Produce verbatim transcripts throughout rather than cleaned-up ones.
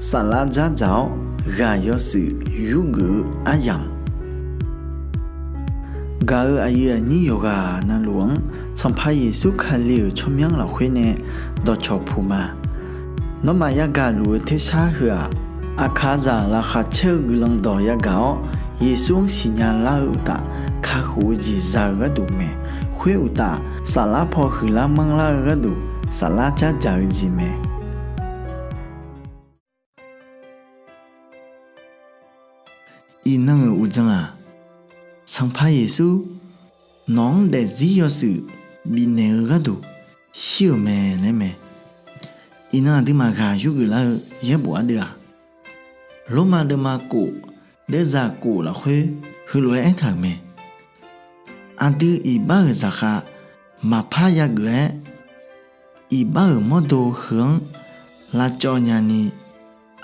Saflar dzardzaq-awr ghaq yawshuif yurgeuf-eu aryamq, gaq-euq aqyuif aqnyir yawqghaq navluf-anr Sanqpaq Yeqsur Kali-euq tsawrmyanr lafkhoer nae dawqcawq puq ma. Nawmaf yagaq luf-eu tersar heu-aq, aqkaqzaq laqkhaq caer-eu guiqlanq dawq yagaq-awr, Yeqsur-anr siqnya lar-eu uqtaf, kakhof-eu jeq za-eu gharduq mae. Khoer uqtaf, saflar paw huiqlar manrlar-eu gharduq, saflar dzardzaq-eu jeq mae. Iqnan-euq uqdzan-aq, Sanqpaq Yeqsur nawq-anr daefzir yawshuif bifnaeq-eu gharduq shir-euq mae laer mae. Iqnan aqduimaf ghaq yurgeuf lar-eu yaerbof ardeuv-aq, Lormav deuvma kof deuvzaq kof lafkhoer heulof-aer aertaq-euq mae. Aqdui iqbax-euq zaqkhav maqpar yageuf-aer, iqbax-euq mawrdo heu-anr lavcawv nyani,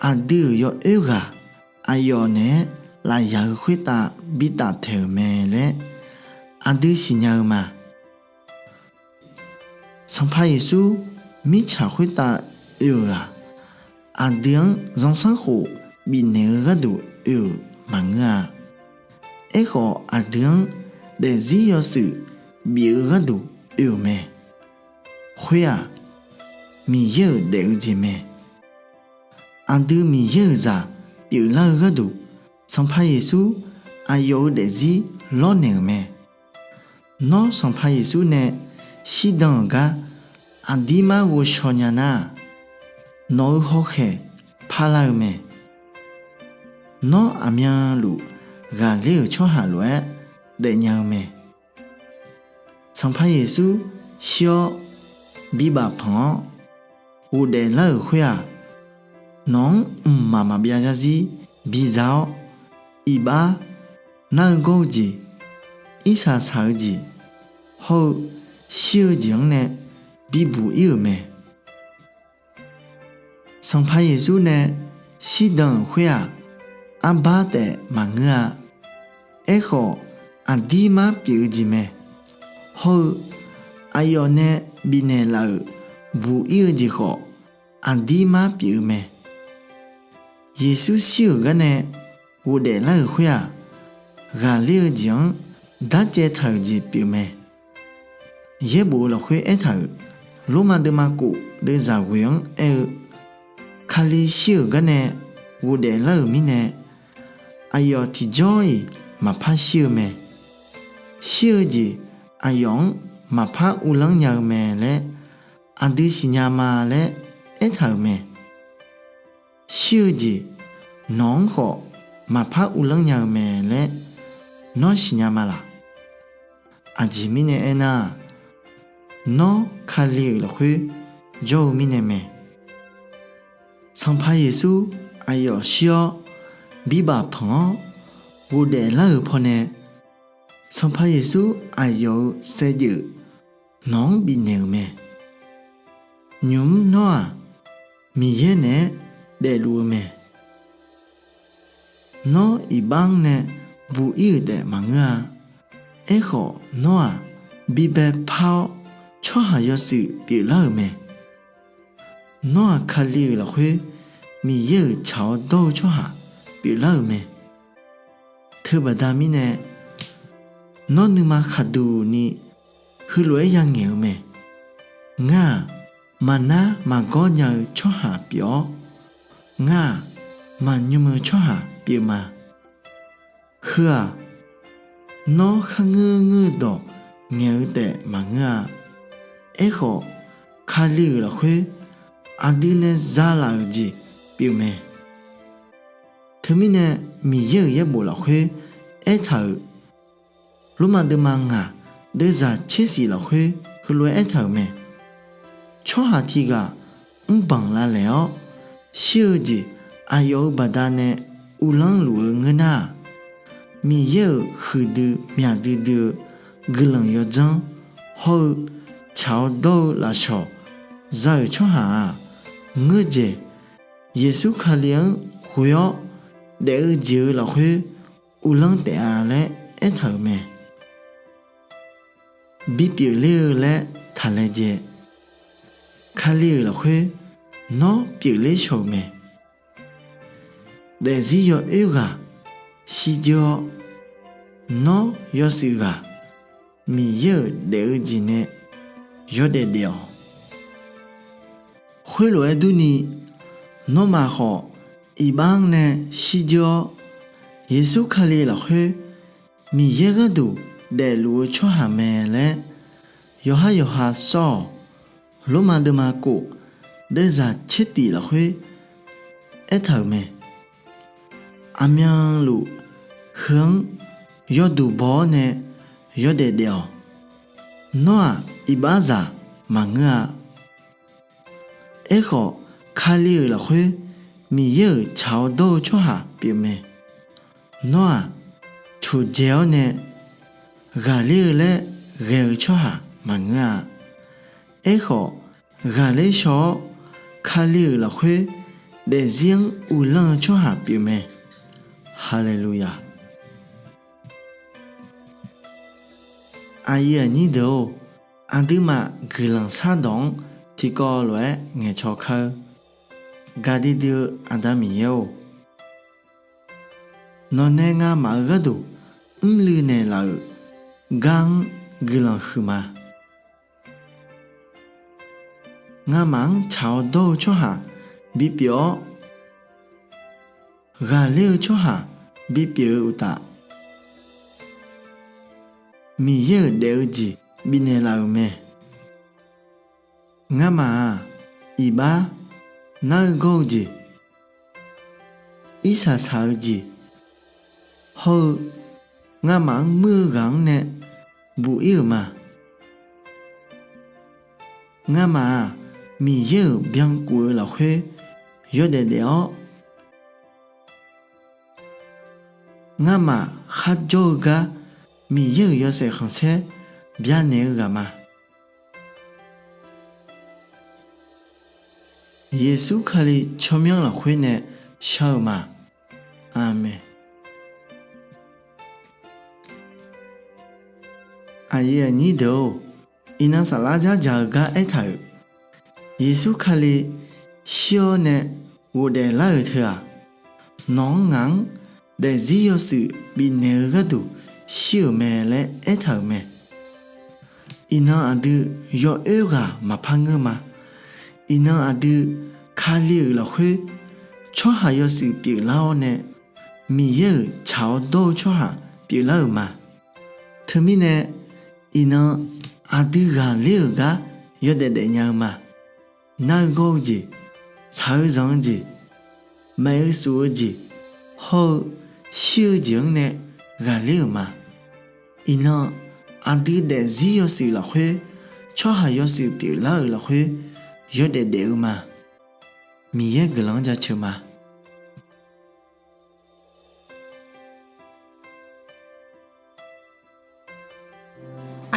aqdui-euq yawoer ghaq aqyawf naeq-aer lafyaq-eu khoertav bitaf taeq-euq mae laer aqdui siqnya-eu ma. Sanqpaq Yeqsur mirtsaq khoertav oe-euq-aq, aqdui-anr zanrsanrkhof bifnaeq-eu gharduq oe-euq maqngeur-a. Aerkhawf, aqdui-anr daefzir yawshuif bif-eu gharduq oe-euq mae. Khoer-aq, Miqyaer-euq daef-eu jeq mae. Aqdui Miqyaer-euq zaq pyeuflar-eu gharduq, Sanqpaq Yeqsur aqyawf-euq daefzir lawrnaeq-euq mae. Nawr Sanqpaq Yeqsur nae shirdan-euq gar aqdirmar ghovshaw nya nar-aq, nawq-eu hawkhaeq parlar-eu mae. Nawr aqmyanluf ghaqler-euq tsawrhaq lof-aer daefnya-eu mae. Sanqpaq Yeqsur shir-awr bibaf panq-awr ghofdaef lar-euq khoer-aq, nawq-anr mqmaq maqbyav yarzir biza-awr, iqbax, nar-eu gawr-eu jeq, irsaq saq-eu jeq, hawr-eu shir-eu jeq-anr nae bibuq ir-euq mae. Sanqpaq Yeqsur nae shirdan-euq khoer-aq, arbar taef maqngeur-a. Aerkhawf, aqdirmar pyeuf-eu jeq mae. Hawr-eu aqyawf nae bifnaeq laf-euq buq ir-eu jeq khawf, aqdirmar pyeuf-eu mae. Yeqsur shir-euq garnae ghofdaef lar-euq khoer-aq, ghaqler-eu jeq-anr darcaev taq-euq jeq pyeuf mae. Yaerbof-eu lafkhoer aertaq-euq, Lormav deuvma kof deuvzaq ghoeq-anr aer-eu, Kali shir-euq garnae ghofdaef lar-euq mirnae, aqyawf tiqjawr-iq maqpar shir-eu mae. Shir-eu jeq aqyawf-anr maqpar uvlanr nya-eu mae laer aqdui siqnya ma laer aertaq-euq mae. Shir-eu jeq nawq-anr khawf maqpar uvlanr nya-eu mae laer nawr siqnya ma laq? Aqjeq mirnae aernar-aq, nawr Kali-euq lafkhoer jawr-eu mirnae mae. Sanqpaq Yeqsur aqyawf shir-awr bibaf panq-awr ghofdaef lar-euq pawnae, Sanqpaq Yeqsur aqyawf-euq saevdzeuf nawq-anr bifnaeq-euq mae. Nymq-mr nawr-aq, Miqyaer naeq-aer daefluf-eu mae. Nawr iqbax-anr nae buq ir-euq taef maqngeur-a. Aerkhawf, nawr-aq, bibae par-awr tsawrhaq yawshuif pyeuflar-euq mae. Nawr-aq, Kali-euq lafkhoer Miqyaer-euq tsaq-awr dawr-eu tsawrhaq pyeuflar-euq mae. Teubaqda mirnae, nawr nuima khaqduq ni heulof-aer yangaeq-eu mae. Ngar-aq, maqnar maqgawr nya-eu tsawrhaq pyeuf-awr, ngar-aq, maqnymr-eu tsawrhaq pyeuf ma. Heu-aq, nawr kharngeur ngeur-eu dawq ngaeq-eu taef maqngeur-a. Aerkhawf, Kali-euq lafkhoer aqdui nae zalaf-euq jeq pyeufmae. Teumirnae, Miqyaer-euq yaerbof lafkhoer aertaq-euq, Lormav deuvma ngaq deuvzaq tser shif lafkhoer heulof-aer aertaq-euq mae. Tsawrhaq tiq ghaq mrbanq lavlaeq-awr, shir-eu jeq aqyawf-euq baqdanae uvlanr luf-eu ngeur nar-aq, Miqyaer-euq huiqdui myaq duidui-eu guiqlanq yawdzanr hawr-eu tsaq-awr dawr-eu lafshawq za-euq tsawrhaq-aq, ngeurdzaeq Yeqsur Kali-anr ghoe-awr daef-eu jeq-euq lafkhoer uvlanr taef-a laer aertaq-euq mae. Bipyeuf ler-eu laer taq laejae. Kali-euq lafkhoer nawr pyeufler shaw-euq mae. daefzir yawoer ghaq shirdzeur-awr, nawr yawshuif ghaq Miqyaer-euq daef-eu jeq nae yawdaef daef-awq. Khoerlof-aer durni, nawmaf khawf iqbax-anr nae shirdzeur-awr, Yeqsur Kali lafkhoer Miqyaer gharduq daefluf-eu tsawrhaq mae laer, yawqhar yawqha sawr-awq. Lormav deuvma kof deuvzaq tser tif lafkhoer aertaq-euq mae. Aqmyanluf heu-anr yawduq baw-awr nae yawdaef daef-awq. Nawr-aq iqbaxzaq maqngeur-a. Aerkhawf, Kali-euq lafkhoer Miqyaer-euq tsaq-awr dawr-eu tsawrhaq pyeufmae. Nawr-aq coqdzae-awr nae ghaqler-eu laer ghae-eu tsawrhaq maqngeur-a. Aerkhawf, ghaqler shaw-awr Kali-euq lafkhoer daefzir-anr uvlanr-eu tsawrhaq pyeufmae. Haleluya! Aqyuif aqnyir deuq-or, aqduimaf guiqlanq shardawq-anr tiqkawv lof-aer ngaeqcaw kar-eur. Gaqdui dui-eu Aqda Miqyaer-or, nawqnae ngamaf-eu gharduq mrluiv naeqlaf-euq gar-anr guiqlanq huiqma. Ngamaf-anr tsaq-awr dawr-eu tsawrhaq bipyeuf-awr, ghaqler-eu tsawrhaq bipyeuf-eu uqtaf, Miqyaer-euq daef-eu jeq bifnaeq laf-euq mae. Ngamaf-aq, iqbax, nar-eu gawr-eu jeq, irsaq saq-eu jeq hawr-eu, ngamaf-anr muir-eu ghaq-anr nae buq ir-euq ma. Ngamaf-aq, Miqyaer-euq byankuf-eu lafkhoer yawdaef daef-awr, ngamaf kharjawr-eu gar Miqyaer-euq yawshaef khanqsaer byanaeq-eu ghaq ma. Yeqsur Kali tsawrmyanr lafkhoer nae shar-eu ma. Aqmeq. Aqyuif aqnyir deuq-or, iqnan saflar dzardzaq-eu gar aertaq-euq, Yeqsur Kali shir-awr nae ghofdaef lar-euq teu-aq, nawq-anr ngaq-anr daefzir yawshuif bifnaeq-eu gharduq shir-euq mae laer aertaq-euq mae. Iqnan aqdui yawoer ghaq maqpar ngeur ma. Iqnan aqdui Kali-euq lafkhoer tsawrhaq yawshuif pyeuflar-awr nae, Miqyaer-euq tsaq-awr dawr-eu tsawrhaq pyeuflar-euq ma. Teumirnae, iqnan aqdui ghaqler-euq gar yawdaef daef nya-eu ma. Nar-eu gawr-eu jeq, shaq-eu zanq-eu jeq, maef-eu suf-eu jeq, hawr-eu shir-eu jeq-anr nae ghaqler-euq ma. Iqnan aqdui daefzir yawshuif lafkhoer, tsawrhaq yawshuif pyeuflar-euq lafkhoer yawdaef daef-eu ma. Miqyaer guiqlanq-anr jaceuq ma.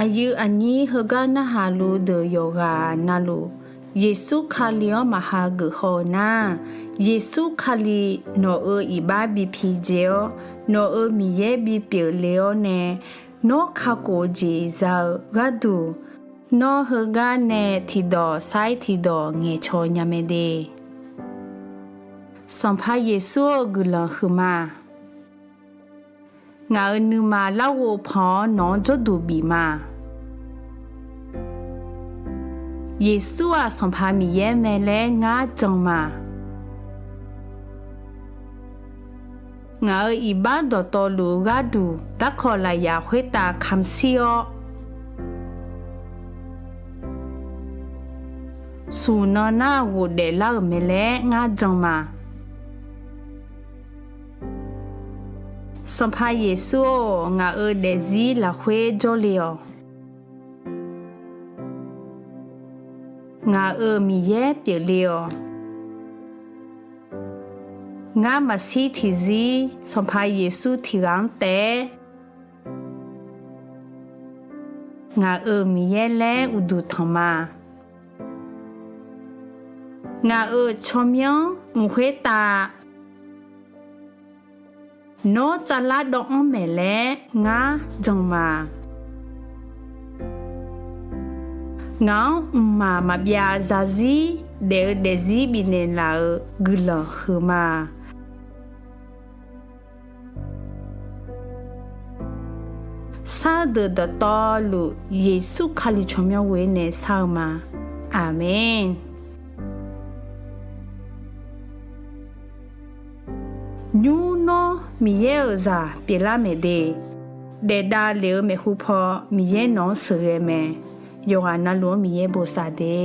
Aqyuif aqnyir heugar narhaq luf deuq yawqghaq navluf, Yeqsur Kali-anr maqha geuf haw-eu nar, Yeqsur Kali nawq-euq iqbax bi pidzae-awr, nawq-euq Miqyaer bipyeuf le-awr nae, nawr kakhof-eu jeq za-eu gharduq, nawr heugar nae tiqdawq sair tiqdawq ngaeqcaw nya mae de. Sanqpaq Yeqsur-eu guiqlanq huiqma. Ngaq-euq nuima larghov pan-awr nawq-anr jawrduq bif ma. Yeqsur-aq Sanqpaq Miqyaer mae laer ngar jan ma. Ngaq-euq iqbax dawqtawvluf-eu gharduq darkawq lafyaq khoertav kamq shir-awr, smq nan nar ghofdaef lar-euq mae laer ngar jan ma. Sanqpaq Yeqsur-or, ngaq-euq daefzir lafkhoer jawrle-awq. Ngaq-euq Miqyaer pyeufle-awq. Ngar maqshir tiqzir Sanqpaq Yeqsur tiq ghaq-anr taef-aer, ngaq-euq Miqyaer laer uqduq tanq ma. Ngaq-euq tsawrmyanr mq khoertav nawr tsavlar dawv-anr maeq laer ngar jan ma. Ngaq-anr mqmaq maqbyav zarzir daef-eu daefzir bifnaeq laf-euq guiqlanq huiqma. Sar deuq dawqtawvluf Yeqsur Kali tsawrmyanr ghoer nae shar-eu ma. Aqmeq. Nymr nawr Miqyaer-euq zaq pyeuflar maeq de. Daefdav lef-eu maeqhu paw Miqyaer nawq-anr sheuqghae mae. Yawqghaq navluf-anr Miqyaer bosav de.